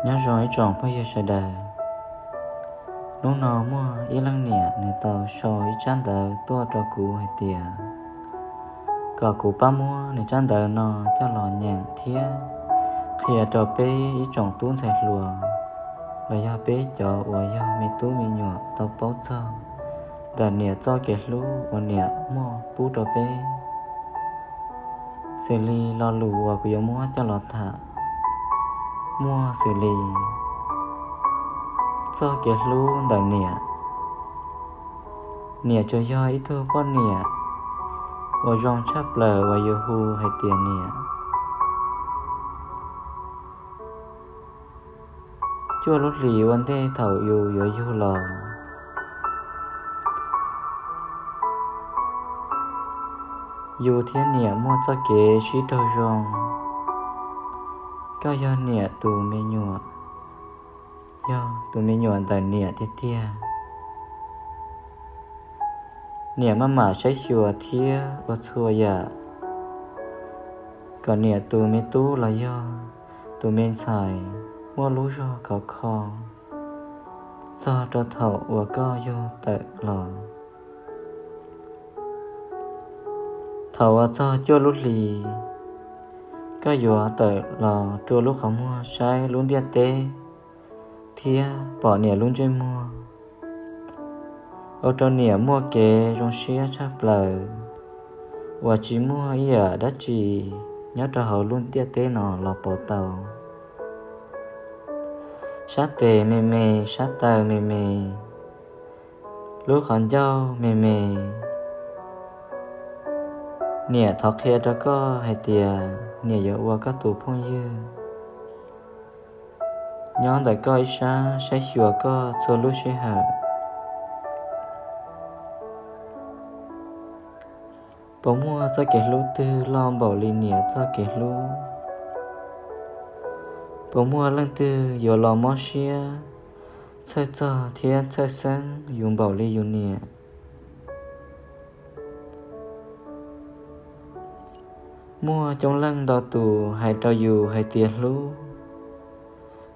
Nyob zoo ib tsoom phooj ywg sawv daws. Hnub no muaj ib leej niam nws tau sau ib tsab ntawv tuaj rau kuv hais tias kom kuv pab muab nws tsab ntawv no coj los nyeem thiab qhia rau peb ib tsoom tub ntxhais hluas los yog peb cov uas yog me tub me nyuam tau paub txog ntawm niam txoj kev hlub uas niam muaj pub rau peb. Xws li lo lus uas kuv yuav muab coj los tham muaj xws li txoj kev hlub ntawm niam. Niam tsuas yog ib tug poj niam uas zoo tshaj plaws uas yus hu hais tias niam. Cuaj lub hlis ua ntej thaum yus yuav yug los, yus thiab niam muaj txoj kev sib raug zoo. Koj yog niam tus me nyuam, yog tus me nyuam ntawm niam tiag tiag. Niam maj mam saib xyuas thiab ua txhua yam kom niam tus me tub los yog tus me ntxhais muaj lub zog khov kho txog rau thaum uas koj yug tawm los. Thaum uas txog cuaj lub hlis, koj yuav tawm los rua lub qhov muag saib lub ntiaj teb thiab pom niam lub ntsej muag, ua rau niam muaj kev zoo siab tshaj plaws uas tsis muaj ib yam dab tsi nyob rau hauv lub ntiaj teb no los pauv tau. Sab tes me me, sab taw me me, lub qhov ncauj me me. Niam thov qhia rau koj hais tias niam yuav ua koj tus phooj ywg nyob ntawm koj ib sab saib xyuas koj txhua lub sij hawm. Puas muaj txoj kev hlub twg loj npaum li niam txoj kev hlub? Puas muaj leej twg yuav los mob siab, txhawj txog thiab txhawj xeeb yus npaum li yus niam? Muaj coob leej ntau tus hais rau yus hais tias hlub,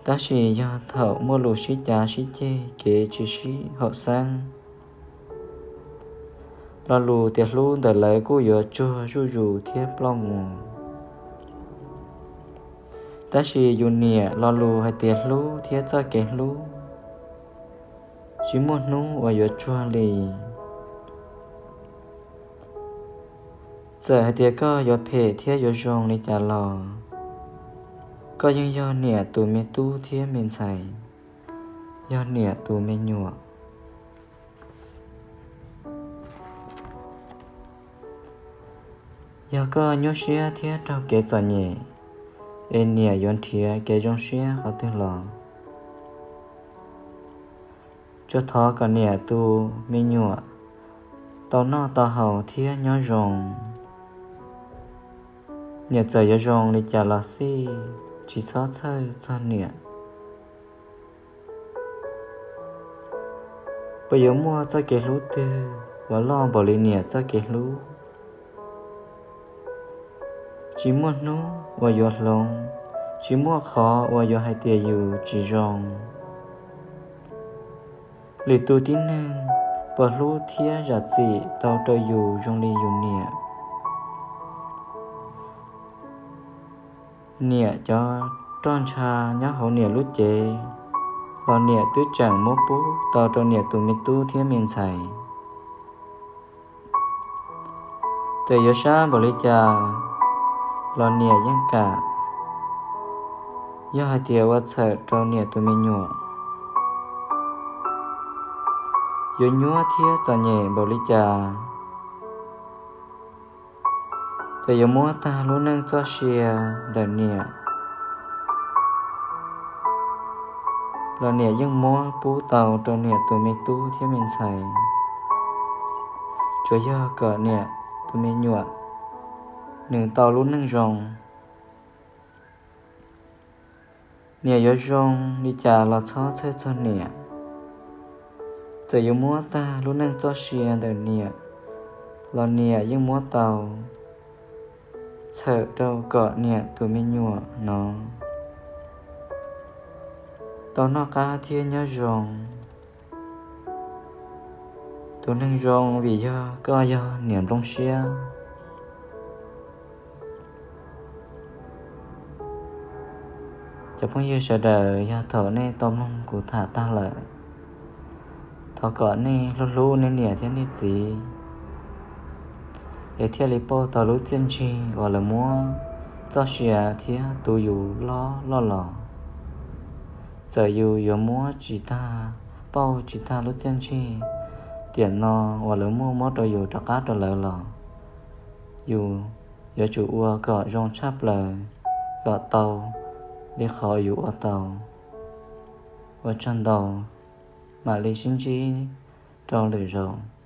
tab sis yog thaum muaj lus sib cav sib ceg kev tsis sib haum xeeb, lo lus tias hlub ntawm lawv kuj yuav tsuag zuj zus thiab ploj mus. Tab sis yus niam lo lus hais tias hlub thiab txoj kev hlub tsis muaj hnub uas yuav tsuag li. Txawm hais tias koj yuav phem thiab yuav zoo li cas los, koj yeej yog niam tus me tub thiab me ntxhais, yog niam tus me nyuam. Yog koj nyuaj siab thiab raug kev txom nyem, es niam yuav nrhiav kev zoo siab qhov twg los? Tsuas thov kom niam tus me nyuam tau noj tau haus thiab nyob zoo. Niam txawm yuav zoo li cas los xij, tsis txhob txhawj txog niam. Puas yuav muaj txoj kev hlub twg uas loj npaum li niam txoj kev hlub? Tsis muaj hnub uas yuav hloov, tsis muaj qhov uas yuav hais tias yus tsis zoo. Lwm tus tib neeg puas hlub thiab zam txim tau rau yus zoo li yus niam? Niam cov roj ntsha nyob hauv niam lub cev los niam twb tseem muab pub tau rau niam tus me tub thiab me ntxhais. Txawm yuav sab npaum li cas los niam yeej kam, yog hais tias ua txhawm rau niam tus me nyuam. Yuav nyuaj thiab txom nyem npaum li cas, txawm yuav muab tag lub neej txoj sia ntawm niam los niam yeej muab pub tau rau niam tus me tub thiab me ntxhais. Tsuas yog kom niam tus me nyuam nws tau lub neej zoo. Niam yuav zoo li cas los txhob txhawj txog niam. Txawm yuav muab tag lub neej txoj sia ntawm niam los niam yeej muab tau, txhawm rau kom niam tus me nyuam no tau noj qab thiab nyob zoo. Tus neeg zoo vim yog koj yog niam nplooj siab. Cov phooj ywg sawv daws, yog thaum nej tau mloog kuv tham tag lawm, thov kom nej hlub hlub nej niam thiab nej txiv, es thiaj li pauj tau lub txiaj ntsig uas lawv muab txoj sia thiab tu yus loj loj los. Txawm yus yuav muab tsis tag, pauj tsis tag lub txiaj ntsig tiam no uas lawv muaj muab rau yus rov qab rau lawv los, yus yuav tsum ua kom zoo tshaj plaws, kom tau li qhov yus ua tau. Ua tsaug ntau, mam li sib ntsib rau lwm zaus.